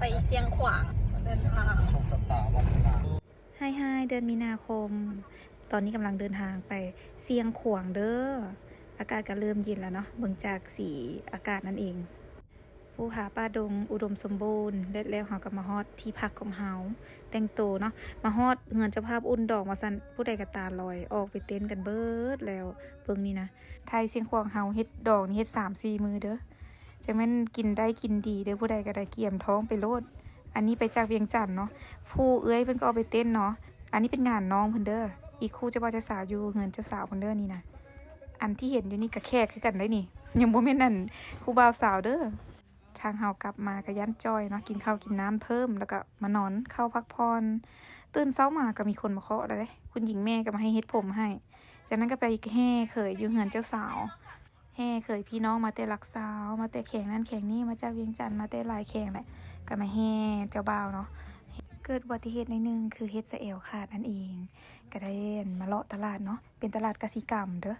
ไปเชียงขวางเดินทาง ໂຊກຊະຕາວາສະໜາ ຮາຍໆ ເດືອນມີນາຄົມ ຕອນນີ້ກຳລັງເດີນທາງໄປຊຽງຂວາງເດີ. ອາກາດກໍເລີ່ມເຢັນແລ້ວເນາະ ເບິ່ງຈາກສີອາກາດນັ້ນເອງ. ພູຜາປ່າດົງອຸດົມສົມບູນ ແລະ ແລ້ວເຮົາກໍມາຮອດທີ່ພັກຂອງເຮົາ ແຕ່ງໂຕເນາະ ມາຮອດເຮືອນເຈົ້າພາບອຸ່ນດອງວ່າຊັ້ນ. ຜູ້ໃດກໍຕາລອຍ ອອກໄປເຕັ້ນກັນເບິດແລ້ວ. ເບິ່ງນີ້ນະ ໄທຊຽງຂວາງເຮົາເຮັດດອງນີ້ເຮັດສາມສີ່ມື້ເດີ. ຈັ່ງແມ່ນກິນໄດ້ກິນດີເດີ ຜູ້ໃດກໍໄດ້ກຽມທ້ອງໄປໂລດ. ອັນນີ້ໄປຈາກວຽງຈັນເນາະ ຜູ້ເອື້ອຍເພິ່ນກໍອອກໄປເຕັ້ນເນາະ. ອັນນີ້ເປັນງານນ້ອງເພິ່ນເດີ ອີກຄູ່ເຈົ້າບ່າວເຈົ້າສາວຢູ່ເຮືອນເຈົ້າສາວເພິ່ນເດີນີ້ນະ. ອັນທີ່ເຫັນຢູ່ນີ້ກໍແຂກຄືກັນໄດ໋ນີ້ ຍັງບໍ່ແມ່ນອັນຄູ່ບ່າວສາວເດີ. ທາງເຮົາກັບມາກໍຢ້ານຈ່ອຍເນາະ ກິນເຂົ້າກິນນ້ຳເພີ່ມ ແລ້ວກໍມານອນເຂົ້າພັກຜ່ອນ. ຕື່ນເຊົ້າມາກໍມີຄົນມາເຄາະແລ້ວເດ້ ຄຸນຍິງແມ່ກໍມາໃຫ້ເຮັດຜົມໃຫ້. ຈາກນັ້ນກໍໄປແຫ່ເຂີຍຢູ່ເຮືອນເຈົ້າສາວ ແຫ່ເຂີຍພີ່ນ້ອງມາແຕ່ຫຼັກຊາວ ມາແຕ່ແຂວງນັ້ນແຂວງນີ້ ມາຈາກວຽງຈັນ ມາແຕ່ຫຼາຍແຂວງແຫຼະ ກໍມາແຫ່ເຈົ້າບ່າວເນາະ. ເກີດອຸບັດຕິເຫດໜ້ອຍໜຶ່ງ ຄືເຮັດສະແອວຂາດນັ້ນເອງ ກໍໄດ້ ອັ່ນ ມາເລາະຕະຫຼາດເນາະ ເປັນຕະຫຼາດກະສິກຳເດີ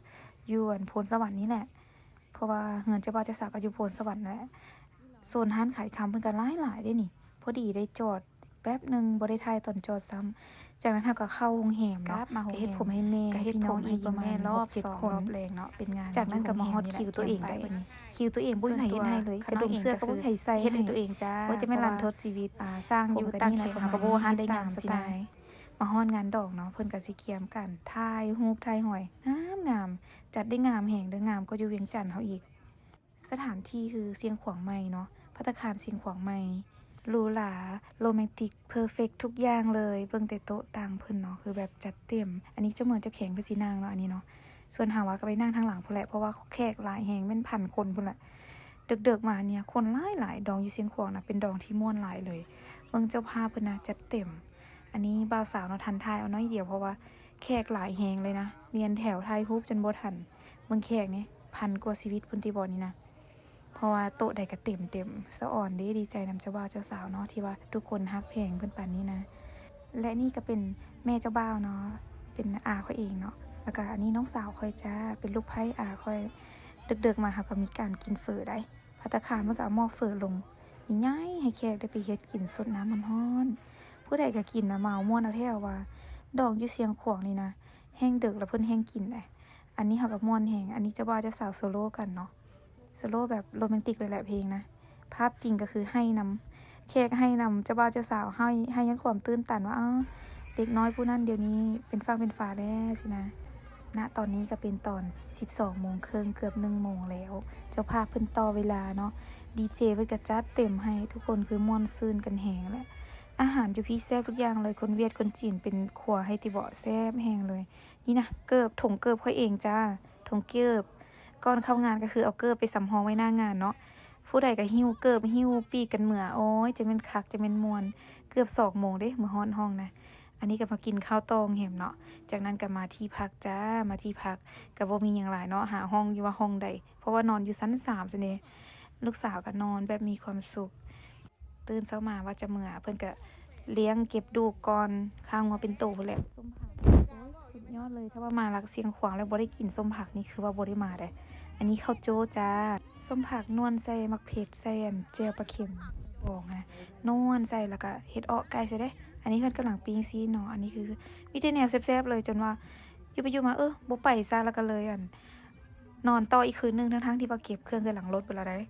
ຢູ່ ອັ່ນ ໂພນສະຫວັນນີ້ແຫຼະ. ເພາະວ່າເຮືອນເຈົ້າບ່າວເຈົ້າສາວກໍຢູ່ໂພນສະຫວັນແຫຼະ. ໂຊນຮ້ານຂາຍຄຳເພິ່ນກໍຫຼາຍໆເດ້ນີ້. ພໍດີໄດ້ຈອດແປັບໜຶ່ງ ບໍ່ໄດ້ຖ່າຍຕອນຈອດຊ້ຳ. ຈາກນັ້ນເຮົາກໍເຂົ້າໂຮງແຮມເນາະ ກໍເຮັດຜົມໃຫ້ແມ່ ກໍເຮັດຜົມໃຫ້ອີ່ແມ່ຮອບສອງຮອບແລງເນາະ ເປັນງານ. ຈາກນັ້ນກໍມາຮອດຄິວຕົວເອງໄດ້ບັດນີ້ ຄິວຕົວເອງບໍ່ມີໃຜເຮັດໃຫ້ເລີຍ ກະດຸມເສື້ອກໍບໍ່ມີໃຜໃສ່ໃຫ້ ເຮັດໃຫ້ຕົວເອງຈ້າ. ໂອ້ຍ ຈະແມ່ນລັນທົດຊີວິດ ອ່າ ສ້າງຢູ່ຕ່າງແຂວງ ເຮົາກໍບໍ່ທັນໄດ້ງາມຊິນາ. ມາຮອດງານດອງເນາະ ເພິ່ນກໍຊິກຽມກັນ ຖ່າຍຮູບຖ່າຍຫອຍ ງາມໆ ຈັດໄດ້ງາມແຮງເດີ ງາມກວ່າຢູ່ວຽງຈັນເຮົາອີກ. ສະຖານທີ່ຄືຊຽງຂວາງໃໝ່ເນາະ ພັດຕາຄານຊຽງຂວາງໃໝ່ ຫຼູຫຼາ ໂຣແມນຕິກ ເພີເຟັກທຸກຢ່າງເລີຍ. ເບິ່ງແຕ່ໂຕະຕັ່ງເພິ່ນເນາະ ຄືແບບຈັດເຕັມ. ອັນນີ້ເຈົ້າເມືອງເຈົ້າແຂວງເພິ່ນຊິນັ່ງເນາະ ອັນນີ້ເນາະ. ສ່ວນເຮົາອະກໍໄປນັ່ງທາງຫຼັງພຸ້ນແຫຼະ ເພາະວ່າແຂກຫຼາຍແຮງ ແມ່ນພັນຄົນພຸ້ນແຫຼະ. ເດິກໆມານີ້ຄົນຫຼາຍໆ ດອງຢູ່ຊຽງຂວາງນະ ເປັນດອງທີ່ມ່ວນຫຼາຍເລີຍ. ເບິ່ງເຈົ້າພາບເພິ່ນນະ ຈັດເຕັມ. ອັນນີ້ບ່າວສາວເນາະ ທັນຖ່າຍເອົາໜ້ອຍດຽວ ເພາະວ່າແຂກຫຼາຍແຮງເລີຍນະ ລຽນແຖວຖ່າຍຮູບຈົນບໍ່ທັນ. ເບິ່ງແຂກນີ້ ພັນກວ່າຊີວິດພຸ້ນຕິບໍ່ນີ້ນະ ເພາະວ່າໂຕະໃດກໍເຕັມໆ. ສະອອນເດ້ ດີໃຈນຳເຈົ້າບ່າວເຈົ້າສາວເນາະ ທີ່ວ່າທຸກຄົນຮັກແພງເພິ່ນປານນີ້ນະ. ແລະນີ້ກໍເປັນແມ່ເຈົ້າບ່າວເນາະ ເປັນອາຂ້ອຍເອງເນາະ ແລ້ວກໍອັນນີ້ນ້ອງສາວຂ້ອຍຈ້າ ເປັນລູກໃພ້ອາຂ້ອຍ. ເດິກໆມາເຮົາກໍມີການກິນເຝີໄດ໋ ພັດຕາຄານເພິ່ນກໍເອົາໝໍ້ເຝີລົງໃຫຍ່ໆ ໃຫ້ແຂກໄດ້ໄປເຮັດກິນ ສົດນ້ຳຮ້ອນໆ. ຜູ້ໃດກໍກິນນະ ເມົາມ່ວນເອົາແທ້ວ່າ ດອງຢູ່ຊຽງຂວາງນີ້ນະ ແຮ່ງເດິກລະເພິ່ນແຮ່ງກິນໄດ໋. ອັນນີ້ເຮົາກໍມ່ວນແຮງ ອັນນີ້ເຈົ້າບ່າວເຈົ້າສາວໂຊໂລກັນເນາະ ໂຊໂລແບບໂຣແມນຕິກເລີຍແຫຼະເພງນະ. ພາບຈິງກໍຄືໄຫ້ນຳ ແຂກໄຫ້ນຳເຈົ້າບ່າວເຈົ້າສາວ ໄຫ້ ໄຫ້ຍ້ອນຄວາມຕື່ນຕັນວ່າ ອ້າ ເດັກນ້ອຍຜູ້ນັ້ນດຽວນີ້ເປັນຝັ່ງເປັນຝາແລ້ວຊີ້ນະ. ນະຕອນນີ້ກໍເປັນຕອນສິບສອງໂມງເຄິ່ງ ເກືອບໜຶ່ງໂມງແລ້ວ ເຈົ້າພາບເພິ່ນຕໍ່ເວລາເນາະ ດີເຈເພິ່ນກໍຈັດເຕັມໃຫ້ ທຸກຄົນຄືມ່ວນຊື່ນກັນແຮງແຫຼະ. ອາຫານຢູ່ພີ້ແຊບທຸກຢ່າງເລີຍ ຄົນຫວຽດຄົນຈີນເປັນຄົວໃຫ້ຕິເບາະ ແຊບແຮງເລີຍ. ນີ້ນະ ເກີບ ຖົງເກີບຂ້ອຍເອງຈ້າ ຖົງເກີບ. ກ່ອນເຂົ້າງານກໍຄືເອົາເກີບໄປສຳຮອງໄວ້ໜ້າງານເນາະ ຜູ້ໃດກໍຫິ້ວເກີບ ຫິ້ວປີກກັນເມືອ. ໂອ້ຍ ຈະແມ່ນຄັກ ຈະແມ່ນມ່ວນ. ເກືອບສອງໂມງເດ້ ເມືອຮອດຫ້ອງນະ. ອັນນີ້ກໍມາກິນເຂົ້າຕໍ່ໂຮງແຮມເນາະ ຈາກນັ້ນກໍມາທີ່ພັກຈ້າ ມາທີ່ພັກ. ກໍບໍ່ມີຫຍັງຫຼາຍເນາະ ຫາຫ້ອງຢູ່ວ່າຫ້ອງໃດ ເພາະວ່ານອນຢູ່ຊັ້ນສາມຊັ້ນເດ. ລູກສາວກໍນອນແບບມີຄວາມສຸກ. ຕື່ນເຊົ້າມາວ່າຈະເມືອ ເພິ່ນກະລ້ຽງເກັບດູກກ່ອນ ຂ້າງົວເປັນໂຕພຸ້ນແຫຼະ. ສົ້ມຜັກ ໂອ້ຍ ສຸດຍອດເລີຍ ຖ້າວ່າມາລັກຊຽງຂວາງແລ້ວບໍ່ໄດ້ກິນສົ້ມຜັກນີ້ ຄືວ່າບໍ່ໄດ້ມາເດ້. ອັນນີ້ເຂົ້າໂຈ້ຈ້າ ສົ້ມຜັກໜວນໃສ່ໝາກເຜັດ ໃສ່ອັ່ນແຈ່ວປາເຄັມບອງນະ ໜວນໃສ່ ແລ້ວກະເຮັດເອາະໄກ່ໃສ່ເດ້. ອັນນີ້ເພິ່ນກຳລັງປີ້ງຊີ້ນເນາະ ອັນນີ້ຄືມີແຕ່ແນວແຊບໆເລີຍ ຈົນວ່າຢູ່ໄປຢູ່ມາ ເອີ ບໍ່ໄປຊະ ແລ້ວກະເລີຍອັ່ນ ນອນຕໍ່ອີກຄືນໜຶ່ງ ທັງໆທີ່ວ່າເກັບເຄື່ອງໃສ່ຫຼັງລົດເບິດແລ້ວໃດ໋.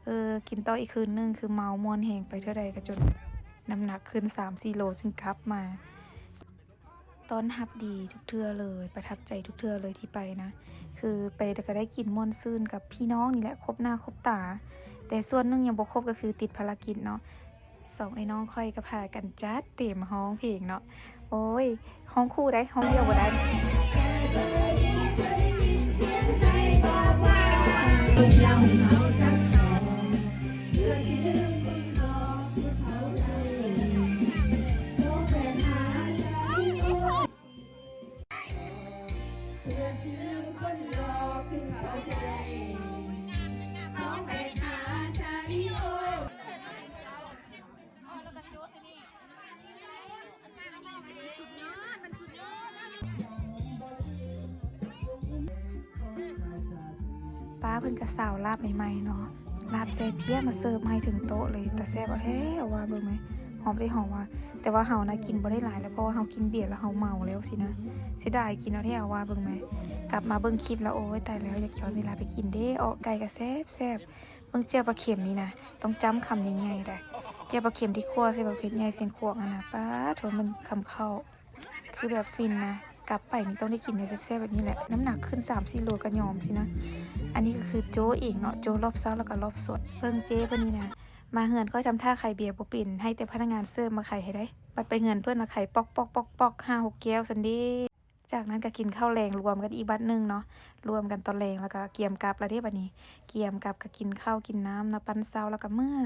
ເອີ ກິນຕໍ່ອີກຄືນໜຶ່ງ ຄືເມົາມ່ວນແຮງ ໄປເທື່ອໃດກໍຈົນນ້ຳໜັກຂຶ້ນສາມສີ່ໂລຈຶ່ງກັບມາ. ຕ້ອນຮັບດີທຸກເທື່ອເລີຍ ປະທັບໃຈທຸກເທື່ອເລີຍທີ່ໄປນະ ຄືໄປແລ້ວກໍໄດ້ກິນມ່ວນຊື່ນກັບພີ່ນ້ອງນີ້ແຫຼະ ຄົບໜ້າຄົບຕາ. ແຕ່ສ່ວນໜຶ່ງຍັງບໍ່ຄົບກໍຄືຕິດພາລະກິດເນາະ. ສອງໄອ້ນ້ອງຂ້ອຍກໍພາກັນຈັດເຕັມຮ້ອງເພງເນາະ. ໂອ້ຍ ຮ້ອງຄູ່ໄດ໋ ຮ້ອງດຽວບໍ່ໄດ້. ປ້າເພິ່ນກໍຊາວລາບໃໝ່ໆເນາະ. ລາບແຊ່ເພຍມາເສີບໃຫ້ເຖິງໂຕະເລີຍ. ຕາແຊບເອົາແທ້ ເອົາວ່າເບິ່ງແມ ຫອມເດ້ຫອມວ່າ. ແຕ່ວ່າເຮົານະກິນບໍ່ໄດ້ຫຼາຍແລ້ວ ເພາະວ່າເຮົາກິນເບຍແລ້ວເຮົາເມົາແລ້ວຊີ້ນະ. ເສຍດາຍກິນເອົາແທ້ ເອົາວ່າເບິ່ງແມ. ກັບມາເບິ່ງຄລິບແລ້ວ ໂອ້ຍ ຕາຍແລ້ວ ຢາກຍ້ອນເວລາໄປກິນເດ້. ເອາະໄກ່ກໍແຊບໆ. ເບິ່ງແຈ່ວປາເຄັມນີ້ນະ ຕ້ອງຈ້ຳຄຳໃຫຍ່ໆໄດ໋. ແຈ່ວປາເຄັມທີ່ຂົ້ວໃສ່ບັກເຜັດໃຫຍ່ຊຽງຂວາງຫັ້ນນະ. ປາດໂທ້ ມັນຄຳເຂົ້າ ຄືແບບຟິນນະ. ກັບໄປນີ້ຕ້ອງໄດ້ກິນແນວແຊບໆແບບນີ້ແຫຼະ. ນ້ຳໜັກຂຶ້ນສາມສີ່ໂລກໍຍອມຊີ້ນະ. ອັນນີ້ກໍຄືໂຈ້ເອງເນາະ ໂຈ້ລອບເຊົ້າແລ້ວກໍລອບສວນ. ເບິ່ງເຈ້ເພິ່ນນີ້ນະ ມາເຮືອນຂ້ອຍທຳທ່າຂາຍເບຍບໍ່ເປັນ ໃຫ້ແຕ່ພະນັກງານເສີບມາຂາຍໃຫ້ໄດ໋. ບັດໄປເຮືອນເພິ່ນນະຂາຍປອກໆໆໆ ຫ້າຫົກແກ້ວຊັ້ນເດ້. ຈາກນັ້ນກໍກິນເຂົ້າແລງລວມກັນອີກບັດໜຶ່ງເນາະ ລວມກັນຕອນແລງ ແລ້ວກໍກຽມກັບລະເດ້ບັດນີ້. ກຽມກັບກໍກິນເຂົ້າກິນນ້ຳເນາະ ປັ້ນເຊົາແລ້ວກໍເມືອ.